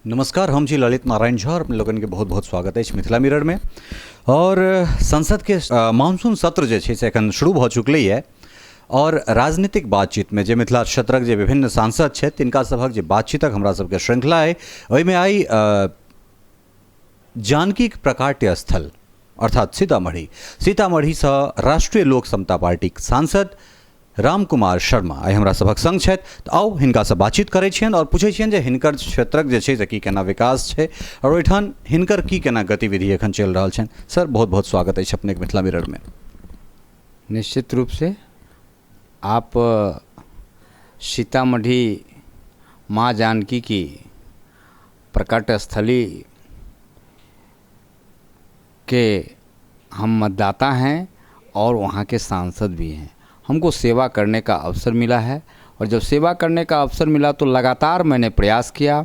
नमस्कार, हम छी ललित नारायण झा और अपने लोगन के बहुत बहुत स्वागत अछि मिथिला मिरर में। और संसद के मानसून सत्र जे छै से एखन शुरू भऽ चुकलैए और राजनीतिक बातचीत में जे मिथिला क्षेत्रक जे विभिन्न सांसद छथि तिनका सभक जे बातचीतक हमरा सबके श्रृंखला अइ, ओहिमे आइ जानकीक प्रकाट्य स्थल अर्थात सीतामढ़ी, सीतामढ़ीसँ राष्ट्रीय लोक समता पार्टीक सांसद राम कुमार शर्मा आइ हमरा सभक संग छथि। तऽ आउ हिनकासँ बातचीत करै छियनि आओर पूछै छियनि जे हिनकर क्षेत्रक जे छै से की केना विकास छै आओर ओहिठाम हिनकर की केना गतिविधि एखन चलि रहल छनि। सर, बहुत बहुत स्वागत अछि अपनेके मिथिला मिररमे। निश्चित रूप से आप सीतामढ़ी माँ जानकी की प्रकट स्थली के हम मतदाता हैं और वहाँ के सांसद भी हैं। हमको सेवा करने का अवसर मिला है और जब सेवा करने का अवसर मिला तो लगातार मैंने प्रयास किया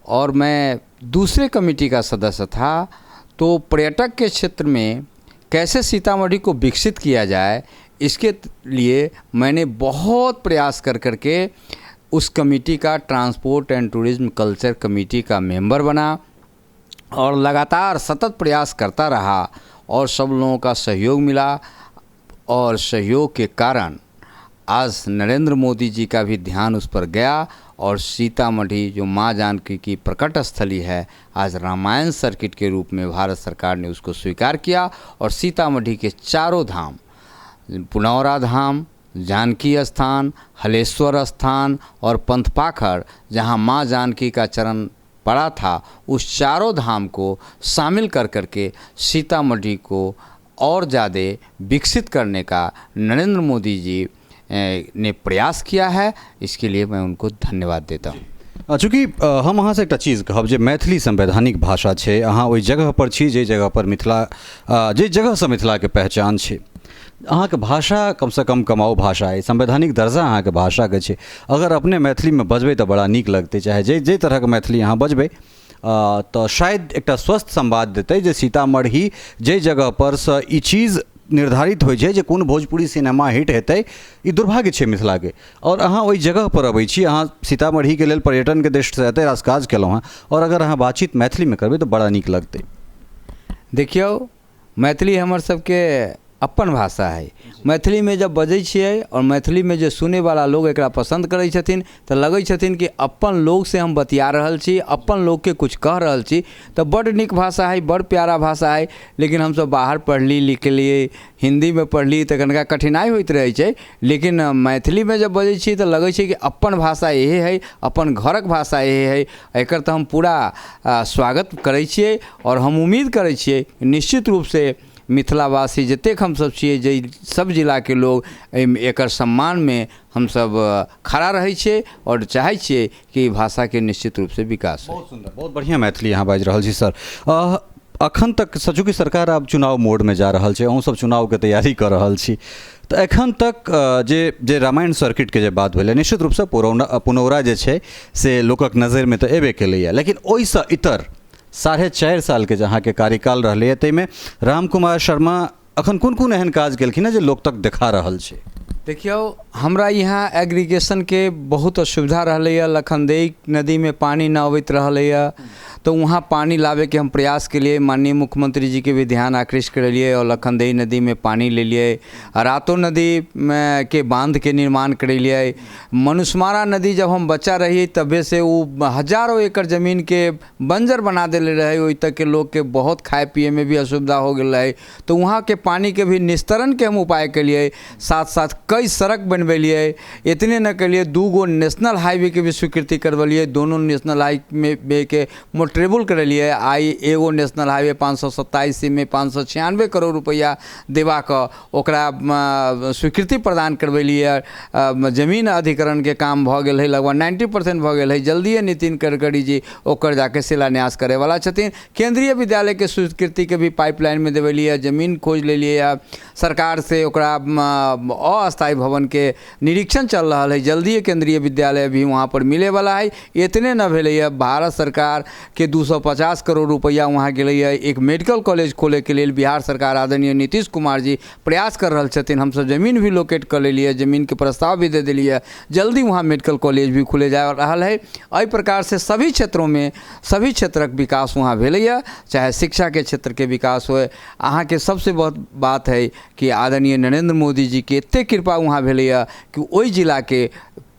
और मैं दूसरे कमेटी का सदस्य था, तो पर्यटक के क्षेत्र में कैसे सीतामढ़ी को विकसित किया जाए इसके लिए मैंने बहुत प्रयास कर करके उस कमेटी का transport and tourism culture committee का मेंबर बना और लगातार सतत प्रयास करता रहा और सब लोगों का सहयोग मिला और सहयोग के कारण आज नरेंद्र मोदी जी का भी ध्यान उस पर गया और सीतामढ़ी जो माँ जानकी की प्रकट स्थली है आज रामायण सर्किट के रूप में भारत सरकार ने उसको स्वीकार किया और सीतामढ़ी के चारों धाम, पुनौरा धाम, जानकी स्थान, हलेश्वर स्थान और पंथपाखर, जहाँ माँ जानकी का चरण पड़ा था, उस चारों धाम को शामिल कर करके सीतामढ़ी को और ज़्यादा विकसित करने का नरेंद्र मोदी जी ने प्रयास किया है। इसके लिए मैं उनको धन्यवाद देता हूँ। चूँकि हम अहाँसँ एकटा चीज कहब जे मैथिली संवैधानिक भाषा छै, अहाँ ओहि जगह पर छी जाहि जगह पर मिथिला, जाहि जगहसँ मिथिलाके पहचान छै। अहाँके भाषा कमसँ कम कमाउ भाषा अइ, संवैधानिक दर्जा अहाँके भाषाके छै। अगर अपने मैथिलीमे बजबै तऽ बड़ा नीक लगतै, चाहे जाहि जाहि तरहके मैथिली अहाँ बजबै तऽ शायद एकटा स्वस्थ संवाद देतै जे सीतामढ़ी जाहि जगहपर सँ ई चीज निर्धारित होइ छै जे कोन भोजपुरी सिनेमा हिट हेतै, ई दुर्भाग्य छै मिथिलाके। आओर अहाँ ओहि जगहपर अबै छी, अहाँ सीतामढ़ीके लेल पर्यटनके दृष्टिसँ एते रास काज केलहुँ हेँ आओर अगर अहाँ बातचीत मैथिलीमे करबै तऽ बड़ा नीक लगतै। देखियौ, मैथिली हमर सबके अपन भाषा है। मैथिलीमे जब बजै छियै आओर मैथिलीमे जे सुनैवला लोग एकरा पसन्द करै छथिन तऽ लगै छथिन कि अपन लोकसँ हम बतिया रहल छी, अपन लोकके किछु कहि रहल छी, तऽ बड्ड नीक भाषा है, बड़ प्यारा भाषा है। लेकिन हमसब बाहर पढ़ली लिखली, हिन्दीमे पढ़ली तऽ कनिका कठिनाइ होइत रहै छै, लेकिन मैथिलीमे जब बजै छियै तऽ लगै छै कि अपन भाषा इहे है, अपन घरक भाषा इहे है। एकर तऽ हम पूरा स्वागत करै छियै आओर हम उम्मीद करै छियै निश्चित रूपसँ मिथिलावासी जतेक हमसब छियै, जे सब जिलाके लोग एहिमे एकर सम्मानमे हमसब खड़ा रहै छियै आओर चाहै छियै कि ई भाषाके निश्चित रूपसँ विकास हो। बहुत सुन्दर, बहुत बढ़िआँ मैथिली अहाँ बाजि रहल छी सर। अखन तक चूँकि सरकार आब चुनाव मोडमे जा रहल छै, अहूँ सब चुनावके तैयारी कऽ रहल छी, तऽ एखन तक जे जे रामायण सर्किटके जे बात भेलै, निश्चित रूपसँ पुनौरा जे छै से लोकक नजरिमे तऽ एबे केलैए, लेकिन ओहिसँ इतर 4.5 सालके जे अहाँके कार्यकाल रहलैए ताहिमे राम कुमार शर्मा अखन कोन कोन एहन काज केलखिन हेँ जे लोक तक देखा रहल छै? देखियौ, हमरा यहाँ एग्रीगेशनके बहुत असुविधा रहलैए। लखनदेई नदीमे पानि नहि अबैत रहलैए, तऽ वहाँ पानि लाबैके हम प्रयास केलियै, माननीय मुख्यमंत्री जीके भी ध्यान आकृष्ट करेलियै आओर लखनदेई नदीमे पानि लेलियै। रातो नदीमे के बाँधके निर्माण करेलियै। मनुष्मारा नदी जब हम बच्चा रहियै तबे से ओ हजारो एकड़ जमीनके बंजर बना देले रहै, ओहि तकके लोकके बहुत खाइ पियैमे भी असुविधा हो गेल रहै, तऽ वहाँके पानिके भी निस्तरणके हम उपाय केलियै। साथ साथ कई सड़क बनबेलियै। एतने नहि केलियै, 2 गो नेशनल हाईवेके भी स्वीकृति करबेलियै, दोनो नेशनल हाईवे के मोटरेबल करेलियै। आइ एगो नेशनल हाईवे 527 मे 596 करोड़ रुपैआ देबा कऽ ओकरा स्वीकृति प्रदान करबेलियै। जमीन अधिकरणके काम भऽ गेल है, लगभग 90% भऽ गेल है। जल्दिए नितिन गडकरी जी ओकर जाके शिलान्यास करैवला छथिन। केंद्रीय विद्यालयके स्वीकृतिके भी पाइपलाइनमे देबेलियै, जमीन खोज लेलियै हँ सरकार से, ओकरा अस्थायी भवनके निरीक्षण चल रहल है। जल्दिए केंद्रीय विद्यालय भी वहाँ पर मिलैवला है। एतने न भेलैए, भारत सरकारके के 250 करोड़ रुपैआ वहाँ गेलैए। एक मेडिकल कॉलेज खोलैके लेल बिहार सरकार आदरणीय नीतीश कुमार जी प्रयास कर रहल छथिन। हमसब जमीन भी लोकेट कऽ लेलियै, जमीनके प्रस्ताव भी दे देलियै, जल्दी वहाँ मेडिकल कॉलेज भी खुले जा रहल है। एहि प्रकारसँ सभी क्षेत्रोमे सभी क्षेत्रक विकास वहाँ भेलैए, चाहे शिक्षाके क्षेत्रके विकास होइ। अहाँके सबसँ बहुत बात है कि आदरणीय नरेन्द्र मोदी जीके एतेक कृपा वहाँ भेलैए कि ओहि जिलाके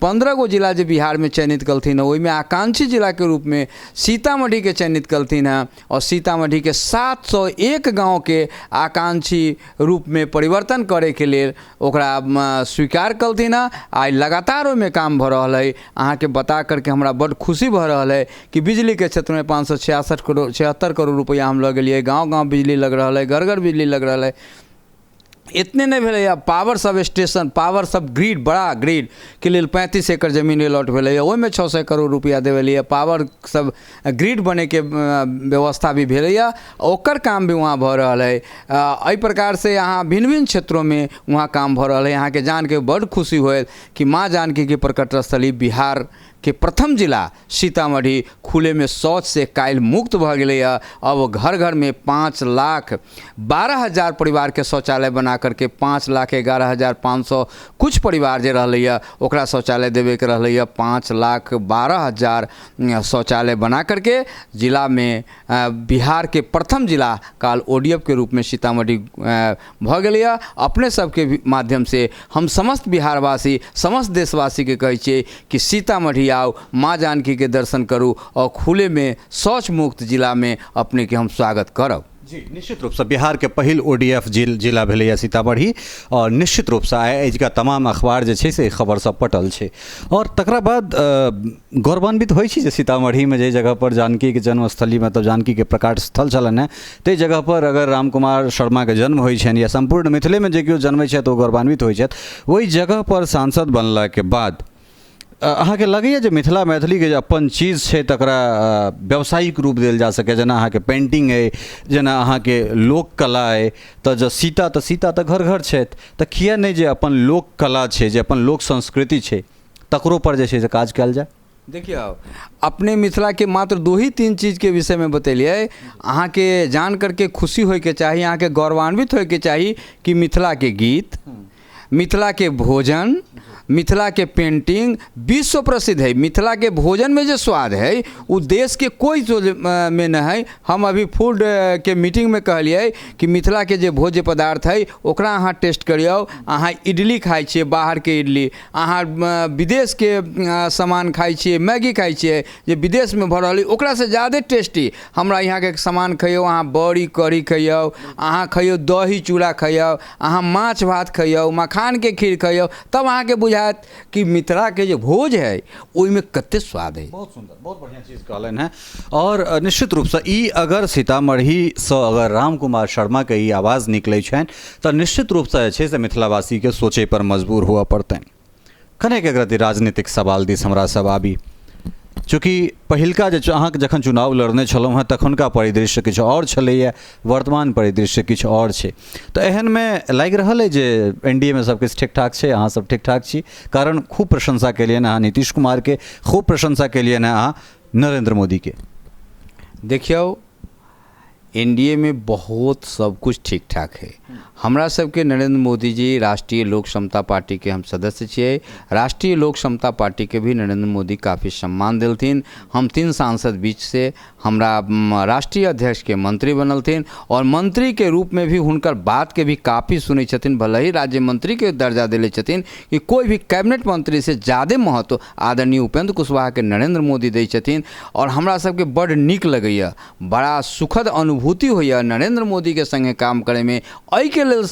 15 गो जिला जे बिहारमे चयनित कलथिन हँ, ओहिमे आकांक्षी जिलाके रूपमे सीतामढ़ीके चयनित कलथिन हँ आओर सीतामढ़ीके 701 गाँवके आकांक्षी रूपमे परिवर्तन करैके लेल ओकरा स्वीकार कलथिन हँ। आइ लगातार ओहिमे काम भऽ रहल है। अहाँके बता करके हमरा बड्ड खुशी भऽ रहल है कि बिजलीके क्षेत्रमे 566 करोड़ 76 करोड़ रुपैआ हम लऽ गेलियै। गाँव गाँव बिजली लग रहल है, घर घर बिजली लग रहल है। इतने नहि भेलैए, power sub station, power sub grid, बड़ा ग्रिडके लेल 35 एकड़ जमीन अलॉट भेलैए, ओहिमे 600 करोड़ रुपैआ देबेलियै। पावर सब ग्रिड बनैके व्यवस्था भी भेलैए, ओकर काम भी वहाँ भऽ रहल है। एहि प्रकारसँ अहाँ भिन्न भिन्न क्षेत्रोमे वहाँ काम भऽ रहल है। अहाँके जानके बड्ड खुशी होयत कि माँ जानकीके प्रकट स्थली बिहार के प्रथम जिला सीतामढ़ी खुलेमे शौच से काल्हि मुक्त भऽ गेलैए। अब घर घरमे 5,12,000 परिवारके शौचालय बना करके 5,11,500 कुछ परिवार जे रहलैए ओकरा शौचालय देबेके रहलैए। 5,12,000 शौचालय बना करके जिलामे बिहारके प्रथम जिला काल ODF के रूपमे सीतामढ़ी भऽ गेलैए। अपने सबके माध्यमसँ हम समस्त बिहारवासी, समस्त देशवासीके कहै छियै कि सीतामढ़ी आउ, माँ जानकी के दर्शन करू और खुले में शौच मुक्त जिला में अपने के हम स्वागत करब। जी, निश्चित रूपसँ बिहारके पहिल ODF जिला भेलैए सीतामढ़ी और निश्चित रूपसँ आइ एहिका तमाम अखबार जे छै से खबर सब पटल छै। और तकरा बाद गौरवान्वित होइ छी जे सीतामढ़ीमे जाहि जगहपर जानकीके जन्मस्थली, मतलब जानकीके प्रकाट स्थल छलनि हेँ, ताहि जगहपर अगर रामकुमार शर्माके जन्म होइ छनि या सम्पूर्ण मिथिलेमे जे केओ जन्मै छथि ओ गौरवान्वित होइ छथि। ओहि जगहपर सांसद बनलाके बाद अहाँके लगैए जे मिथिला मैथिलीके जे अपन चीज छै तकरा व्यावसायिक रूप देल जा सकै? जेना अहाँके पेन्टिंग अइ, जेना अहाँके लोक कला अइ, तऽ जँ सीता तऽ सीता तऽ घर घर छथि, तऽ किए नहि जे अपन लोक कला छै, जे अपन लोक संस्कृति छै तकरो पर जे छै से काज कयल जाय? देखियौ, अपने मिथिलाके मात्र 2 ही 3 चीजके विषयमे बतेलियै। अहाँके जान करके खुशी होइके चाही, अहाँके गौरवान्वित होइके चाही कि मिथिलाके गीत, मिथिलाके भोजन, मिथिलाके पेंटिंग विश्व प्रसिद्ध है। मिथिलाके भोजनमे जे स्वाद है ओ देशके कोई में नहि है। हम अभी फूड के मीटिंगमे कहलियै कि मिथिलाके जे भोज्य पदार्थ है ओकरा अहाँ टेस्ट करियौ। अहाँ इडली खाइ छियै, बाहरके इडली, अहाँ विदेशके सामान खाइ छियै, मैगी खाइ छियै जे विदेशमे भऽ रहल है, ओकरासँ ज्यादे टेस्टी हमरा यहाँके सामान खइयौ। अहाँ बड़ी कढ़ी खइयौ, अहाँ खइयौ दही चूड़ा खइयौ, अहाँ माछ भात खइयौ, मखानके खीर खइयौ, तब अहाँके बुझायत कि मिथिलाके जे भोज है ओहिमे कते स्वाद है। बहुत सुंदर, बहुत बढ़िया चीज कहलनि हेँ। और निश्चित रूपसँ ई अगर सीतामढ़ीसँ अगर रामकुमार शर्माके ई आवाज़ निकलै छनि तऽ निश्चित रूपसँ जे छै से मिथिलावासीके सोचै पर मजबूर हुअ पड़तनि। कनेक एक राजनीतिक सवाल दिस हमरा सब आबी। चूँकि पहिलका जे अहाँके जखन चुनाव लड़ने छलहुँ हेँ तखुनका परिदृश्य किछु आओर छलैए, वर्तमान परिदृश्य किछु आओर छै, तऽ एहनमे लागि रहल अइ जे NDA मे सब किछु ठीक ठाक छै, अहाँ सब ठीक ठाक छी? कारण खूब प्रशंसा केलियनि अहाँ नीतीश कुमारके, खूब प्रशंसा केलियनि अहाँ नरेंद्र मोदीके। देखियौ, NDA में बहुत सब कुछ ठीक ठाक है। हमरा सबके नरेंद्र मोदी जी राष्ट्रीय लोक समता पार्टी के हम सदस्य छियै। राष्ट्रीय लोक समता पार्टी के भी नरेंद्र मोदी काफ़ी सम्मान देलथिन। हम 3 सांसद बीच से हमरा राष्ट्रीय अध्यक्ष के मंत्री बनलथिन और मंत्री के रूप में भी हुनकर बात के भी काफ़ी सुनै छथिन। भले ही राज्य मंत्री के दर्जा देले छथिन कि कोई भी कैबिनेट मंत्री से ज़्यादा महत्व आदरणीय उपेंद्र कुशवाहा के नरेंद्र मोदी दै छथिन। और हमरा सबके बड्ड नीक लगैए, बड़ा सुखद अनुभूति होइए नरेंद्र मोदी के संगे काम करैमे। एहिके लेल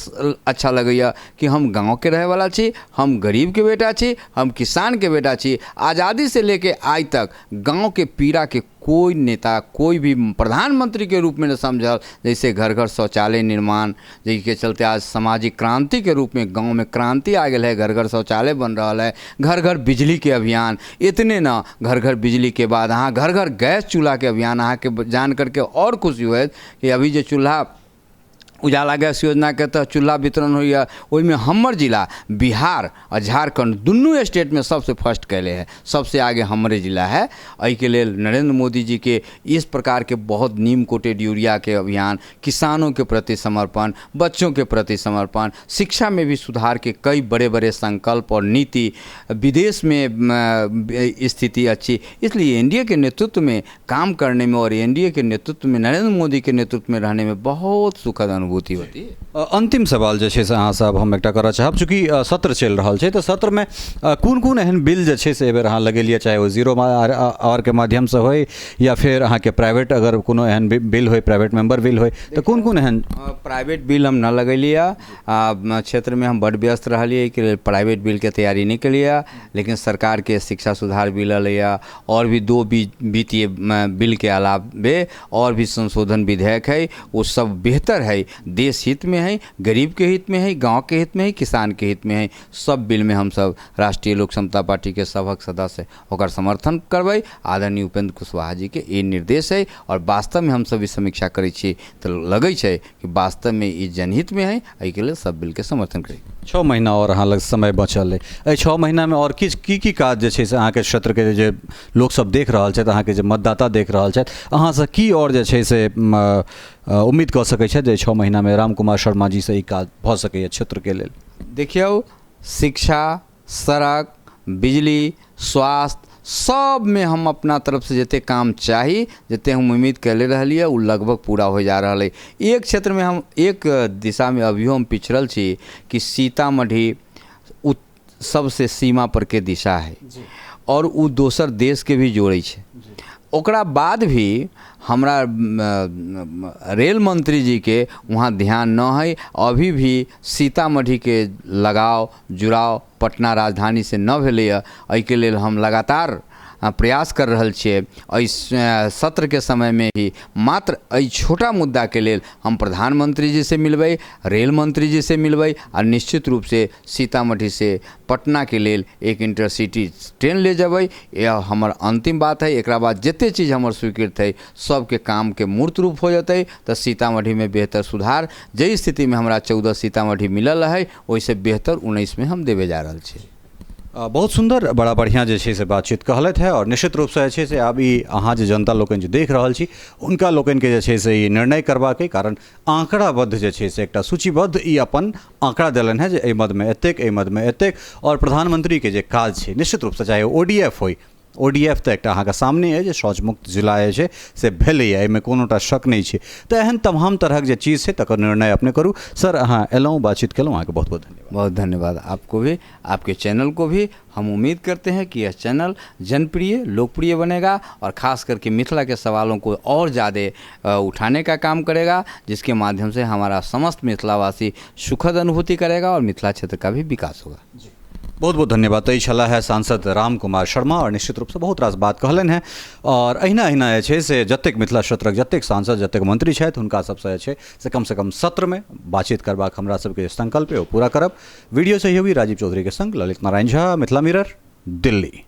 अच्छा लगैए कि हम गाँवके रहैवला छी, हम गरीबके बेटा छी, हम किसानके बेटा छी। आज़ादी से लेके आइ तक गाँवके पीड़ाके कोई नेता, कोई भी प्रधानमंत्री के रूप में न समझल। जैसे घर घर शौचालय निर्माण, जाहिके चलते आज सामाजिक क्रांति के रूप में गाँव में क्रांति आ गेल है। घर घर शौचालय बन रहा है, घर घर बिजली के अभियान, इतने न घर घर बिजली के बाद अहाँ घर घर गैस चूल्हा के अभियान। अहाँके जान करके और खुशी होयत कि अभी जे चूल्हा उजाला गैस योजनाके तहत चूल्हा वितरण होइए। ओहिमे हमर जिला बिहार आ झारखण्ड दुनू स्टेटमे सबसे फर्स्ट कयले है, सबसे आगे हमरे जिला है। एहिके लेल नरेंद्र मोदी जी के इस प्रकार के बहुत नीम कोटेड यूरिया के अभियान, किसानों के प्रति समर्पण, बच्चों के प्रति समर्पण, शिक्षा में भी सुधार के कई बड़े बड़े संकल्प और नीति, विदेश में स्थिति अच्छी, इसलिए एनडीए के नेतृत्व में काम करने में और एनडीए के नेतृत्व में नरेंद्र मोदी के नेतृत्व में रहने में बहुत सुखद अनुभूति होती है। अंतिम सवाल जे छै से अहाँ सब हम एकटा करऽ चाहब, चूँकि सत्र चलि रहल छै तऽ सत्रमे कोन कोन एहन बिल जे छै से एहिबेर अहाँ लगेलियै, चाहे ओ जीरो आवर के माध्यमसँ होइ या फेर अहाँके प्राइवेट अगर कोनो एहन बिल होइ, प्राइवेट मेम्बर बिल होइ, तऽ कोन कोन एहन? प्राइवेट बिल हम न लगेलियै, क्षेत्रमे हम बड्ड व्यस्त रहलियै, एहिके लेल प्राइवेट बिलके तैयारी नहि केलियै। लेकिन सरकारके शिक्षा सुधार बिल एलैए और भी दो वित्तीय बिलके अलावे और भी संशोधन विधेयक है, वो सब बेहतर है, देश हित में है, गरीब के हित में है, गांव के हित में है, किसान के हित में है। सब बिल में हम सब राष्ट्रीय लोक समता पार्टी के सभक सदस्य ओकर समर्थन करबै। आदरणीय उपेंद्र कुशवाहा जी के ई निर्देश है और वास्तव में हम सब ई समीक्षा करै छी तऽ लगै छै कि वास्तव में ई जनहित में है, एहिके लेल सब बिल के समर्थन करै। 6 महीना और अहाँ लग समय बचल अइ, एहि 6 महीनामे आओर किछु की की काज जे छै से अहाँके क्षेत्रके जे लोकसब देख रहल छथि, अहाँके जे मतदाता देख रहल छथि, अहाँसँ की आओर जे छै से उम्मीद कऽ सकै छथि जे 6 महीनामे राम कुमार शर्मा जीसँ ई काज भऽ सकैए क्षेत्रके लेल? देखियौ, शिक्षा, सड़क, बिजली, स्वास्थ्य सबमे हम अपना तरफसँ जतेक काम चाही, जतेक हम उम्मीद कयले रहलियै ओ लगभग पूरा हो जा रहल अइ। एक क्षेत्रमे हम एक दिशामे अभियो हम पिछड़ल छी कि सीतामढ़ी सबसे सीमा परके दिशा है और ओ दोसर देशके भी जोड़ै छै। ओकरा बाद भी हमरा रेल मंत्री जी के वहाँ ध्यान न है, अभी भी सीतामढ़ी के लगाव जुड़ाव पटना राजधानी से न भेलैए। एहिके लेल हम लगातार प्रयास कर रहल छियै। एहि सत्रके समयमे ही मात्र एहि छोटा मुद्दाके लेल हम प्रधानमंत्री जी से मिलबै, रेल मंत्री जी से मिलबै आ निश्चित रूपसँ सीतामढ़ी से पटनाके लेल एक इंटरसिटी ट्रेन ले जेबै। यह हमर अंतिम बात है। एकरा बाद जते चीज हमर स्वीकृत है सबके कामके मूर्त रूप हो जेतै तऽ सीतामढ़ीमे बेहतर सुधार, जाहि स्थितिमे हमरा 14 सीतामढ़ी मिलल है ओहिसँ बेहतर 19 मे हम देबे जा रहल छी। बहुत सुन्दर, बड़ा बढ़िआँ जे छै से बातचीत कहलथि है और निश्चित रूपसँ जे छै से आब ई अहाँ जे जनता लोकनि जे देख रहल छी हुनका लोकनिके जे छै से ई निर्णय करबाक, कारण आँकड़ाबद्ध जे छै से एकटा सूचीबद्ध ई अपन आँकड़ा देलनि हेँ जे एहि मदमे एतेक, एहि मदमे एतेक, और प्रधानमंत्रीके जे काज छै निश्चित रूपसँ चाहे ODF होइ, ODF तऽ एकटा अहाँके सामने अइ जे शौचमुक्त जिला जे छै से भेलैए, एहिमे कोनोटा शक नहि छै। तऽ एहन तमाम तरहक जे चीज छै तकर निर्णय अपने करू। सर, अहाँ एलहुँ, बातचीत केलहुँ, अहाँके बहुत बहुत धन्यवाद। बहुत धन्यवाद आपको भी, आपके चैनल को भी। हम उम्मीद करते हैं कि यह चैनल जनप्रिय लोकप्रिय बनेगा और ख़ास करके मिथिला के सवालों को और ज़्यादा उठाने का काम करेगा, जिसके माध्यम से हमारा समस्त मिथिलावासी सुखद अनुभूति करेगा और मिथिला क्षेत्र का भी विकास होगा। बहुत बहुत धन्यवाद। तऽ ई छलाह है सांसद राम कुमार शर्मा और निश्चित रूपसँ बहुत रास बात कहलनि हेँ और अहिना अहिना जे छै से जतेक मिथिला क्षेत्रक जतेक सांसद जतेक मंत्री छथि हुनका सबसँ जे छै से कमसँ कम सत्रमे बातचीत करबाक हमरा सबके संकल्प ओ पूरा करब। वीडियो सहयोगी राजीव चौधरीके संग ललित नारायण झा, मिथिला मिरर, दिल्ली।